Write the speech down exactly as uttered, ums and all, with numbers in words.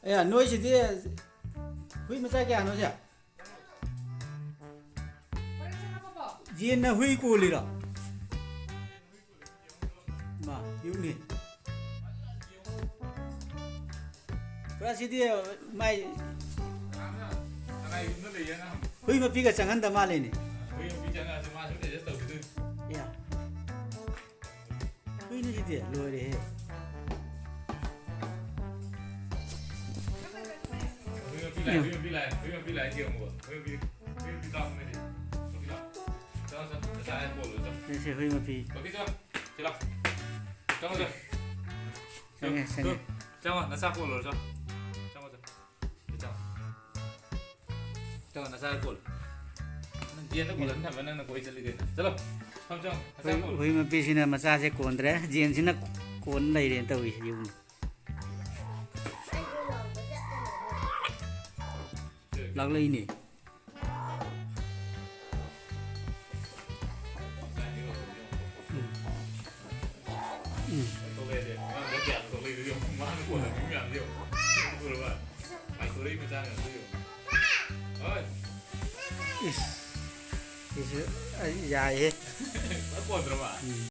ꯑꯌꯥ, ꯅꯣꯏꯁꯤꯗꯤ ꯍꯨꯏ ꯃꯆꯥ ꯀꯌꯥꯅꯣ ꯁꯦ? ꯌꯦꯟꯅ ꯍꯨꯏ ꯀꯣꯜꯂꯤꯔꯣ? ꯃꯥ, ꯌꯨꯝꯅꯤ꯫ ꯄꯨꯔꯥ ꯁꯤꯗꯤ ꯃꯥꯏ ꯍꯨꯏ ꯃꯄꯤꯒ ꯆꯪꯍꯟꯗ ꯃꯥꯜꯂꯦꯅꯦ꯫ ꯌꯥ꯫ ꯀꯨꯏꯅ ꯁꯤꯗꯤ ꯂꯣꯏꯔꯦꯍꯦ꯫ ꯍꯨꯏ ꯃꯄꯤ ꯂꯥꯛꯑꯦ, ꯍꯨꯏ ꯃꯄꯤ ꯂꯥꯛꯑꯦ, ꯍꯨꯏ ꯃꯄꯤ ꯂꯥꯛꯑꯦ, ꯌꯦꯡꯉꯣ꯫ ꯍꯨꯏ ꯃꯄꯤ, ꯍꯨꯏ ꯃꯄꯤ ꯂꯥꯛꯑꯣ, ꯍꯨꯏ ꯃꯄꯤ꯫ ꯆꯪꯉꯣ, ꯆꯪꯉꯣ, ꯅꯆꯥ ꯍꯦꯛ ꯀꯣꯜꯂꯨ, ꯆꯪꯉꯣ꯫ ꯁꯤꯁꯦ ꯍꯨꯏ ꯃꯄꯤ꯫ ꯄꯛꯀꯤ ꯆꯪꯉꯣ, ꯁꯤ ꯂꯥꯛꯑꯣ꯫ ꯆꯪꯉꯣ, ꯆꯪꯉꯣ꯫ ꯆꯪꯉꯦ, ꯆꯪꯉꯦ꯫ ꯆꯪꯉꯣ, ꯅꯆꯥ ꯀꯣꯜꯂꯨꯔꯣ, ꯆꯪꯉꯣ꯫ ꯆꯪꯉꯣ, ꯆꯪꯉꯣ꯫ ꯆꯪꯉꯣ, ꯅꯆꯥ ꯀꯣꯜꯂꯨ꯫ ꯅꯪ ꯖꯦꯟꯗ ꯀꯣꯜꯂ ꯊꯝꯃ ꯅꯪꯅ ꯀꯣꯏ ꯆꯠꯂꯤ ꯀꯩꯅꯣ? ꯆꯠꯂꯣ꯫ ꯐꯝ ꯆꯪꯉꯣ, ꯅꯆꯥ ꯍꯨꯏ, ꯀꯣꯜꯂꯨ꯫ ꯍꯨꯏ ꯃꯄꯤꯁꯤꯅ ꯃꯆꯥꯁꯦ ꯀꯣꯟꯗ꯭ꯔꯦ, ꯖꯦꯟꯁꯤꯅ ꯀꯣꯟ ꯂꯩꯔꯦꯅ ꯇꯧꯔꯤꯁꯦ, ꯌꯦꯡꯉꯨ꯫ ꯂꯥꯛꯂꯛꯏꯅꯦ꯫ ꯎꯝ꯫ ꯎꯝ꯫ ꯏꯁ꯫ ꯁꯤꯁꯨ ꯑꯩ ꯌꯥꯏꯍꯦ꯫ ꯎꯝ꯫